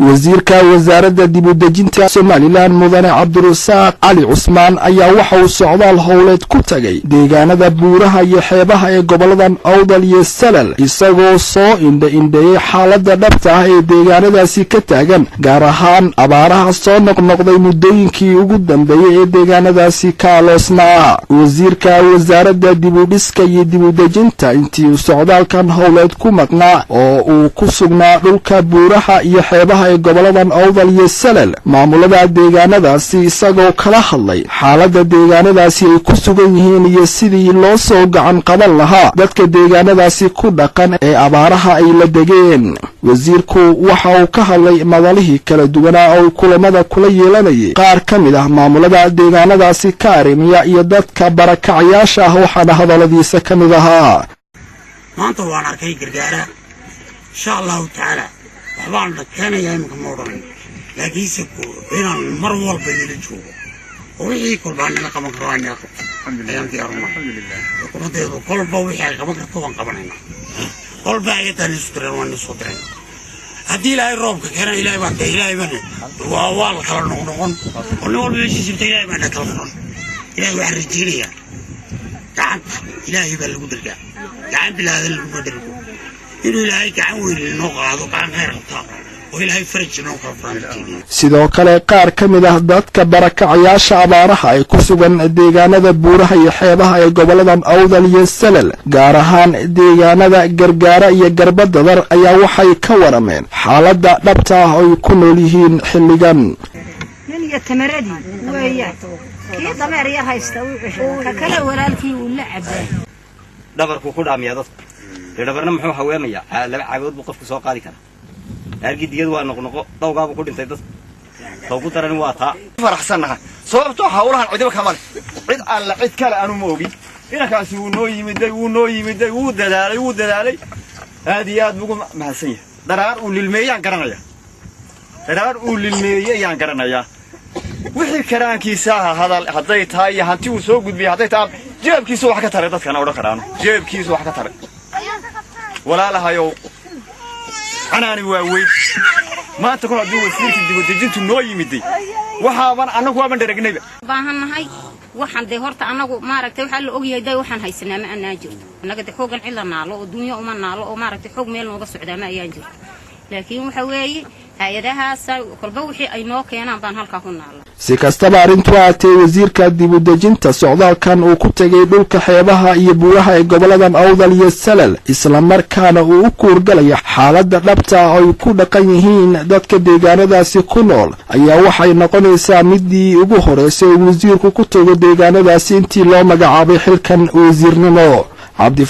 Wasiirka wasaaradda dib u dejinta Somaliland, mudane Cabdirasaaq Cali Cusmaan, ayaa waxa uu socdaal howleed ku tagay deegaanada buuraha iyo xeebaha ee goboladan Awdal iyo Salal, isagoo soo indha indheeyey xaaladda dhabta ah ee deegaanadaasi ka taagan, gaar ahaan abaaraha soo noqnoqday muddooyinkii ugu dambeeyey ee deegaanadaasi ka aloosnaa. Wasiirka wasaaradda dib u dhiska iyo dib u dejinta, intii uu socdaalkan howleed ku maqnaa oo uu ku sugnaa dhulka buuraha iyo xeebaha ee goboladan Awdal iyo Salal, maamulada deegaanadaasi isagoo kala hadlay xaaladda deegaanadaasi ay ku sugan yihiin iyo sidii loo soo gacan qaban lahaa dadka deegaanadaasi ku dhaqan ee abaaraha ay la degeen. Wasiirku waxa uu ka hadlay madalihii kala duwanaa oo kulamada kula yeelanayay qaar ka mid ah maamulada deegaanadaasi ka arrimiya iyo dadka barakacayaasha ah, waxaana hadalladiisa ka mid ahaa: Maanta waan arkay Gargaara. Insha Allahu tacaala waxbaan keenayaa iminka ma odhanayo, laakiinse inaan mar walba idila joogo oo wixii kolbaa nala qaban karo aan nala qabto ayaan diyaaruna. Xukuumaddeedu kolba wixii ay qaban karto waan qabanaynaa, kolba ayataan isu direen waan isoo direen. Haddii Ilaahay roobka keena, Ilaahay baan de, Ilaahay baan waa la kala noqnoqon oo nin walba meeshiisa jirta, Ilaahay baan kala furan. Ilaahay waxaan rajaynayaa, gacanta Ilaahay baa lagu dhergaa, gacan bilaadan laguma dhergo, inuu Ilaahay gacan weyn inoo qaado, gacan khayr qabtaa oo Ilaahay faraj inoo kala furan rajaynaya. Sidoo kale, qaar ka mid ah dadka barakacayaasha abaaraha ay ku sugan deegaanada buuraha iyo xeebaha ee goboladan Awdal iyo Salal, gaar ahaan deegaanada Gargaara iyo Garbadadar, ayaa waxay ka warameen xaaladda dhabta ah ay ku nool yihiin xilligan. Nin iyo tamaradii weeyaan, kii dameer yar haysta uu ceshada, ka kale walaalkii uu la cabaa. Dhabarkuu ku dhaamiyaa dadku dee, dhabarna muxuu haweemayaa? Laba caagood buu qofku soo qaadi karaa. Aargii digadu waa noqnoqo, dawgaabuu ku dhintay dadku, tawgu darani waa taa. Faraxsannahay, sababtoo hawlahan cidiba kama leh, cid alla cid kale anu ma ogin. Inankaasi wuu noo yimiday, wuu noo yimiday, wuu dadaalay, wuu dadaalay, aad iyo aad bugu mahadsan yahay. Dharaar uu lilmeeyaan garanaya, dharaar uu lilmeeyey ayaan garanayaa. Wixii karaankiisa aha, hadal hadday tahay iyo hanti uu soo gudbiyay hadday tahay, jeebkiisu wax ka taray dadkana odhan karaano, jeebkiisu wax ka taray. Walaalahayow, canaani waa weyn. Maanta kol hadduu wasiirkii dibudejintu noo yimiday, waxaaban annagu waaban dheragnayba. Baahannahay waxaan dee horta annagu maaragtay waxaa la ogyahay day waxaan haysanaa ma anaa jirto. Annaga de xoogan cid la naalo oo dunyo uma naalo oo maaragtay xoog meel nooga socdaa ma ayaan jirto, laakiin waxa weeye hay-adahaas kolba wixii ay noo keenaan baan halkaa ku naala. Si kastaba arrintu ahaatee, wasiirka dib u dejinta socdaalkan uu ku tegay dhulka xeebaha iyo buuraha ee goboladan Awdal iyo Salal, islamarkaana uu u kuurgalaya xaaladda dhabta ah ay ku dhaqan yihiin dadka deegaanadaasi ku nool, ayaa waxay noqonaysaa midii ugu horeysay uu wasiirku ku tago deegaanadaasi intii loo magacaabay xilkan wasiirnimo. Cabdi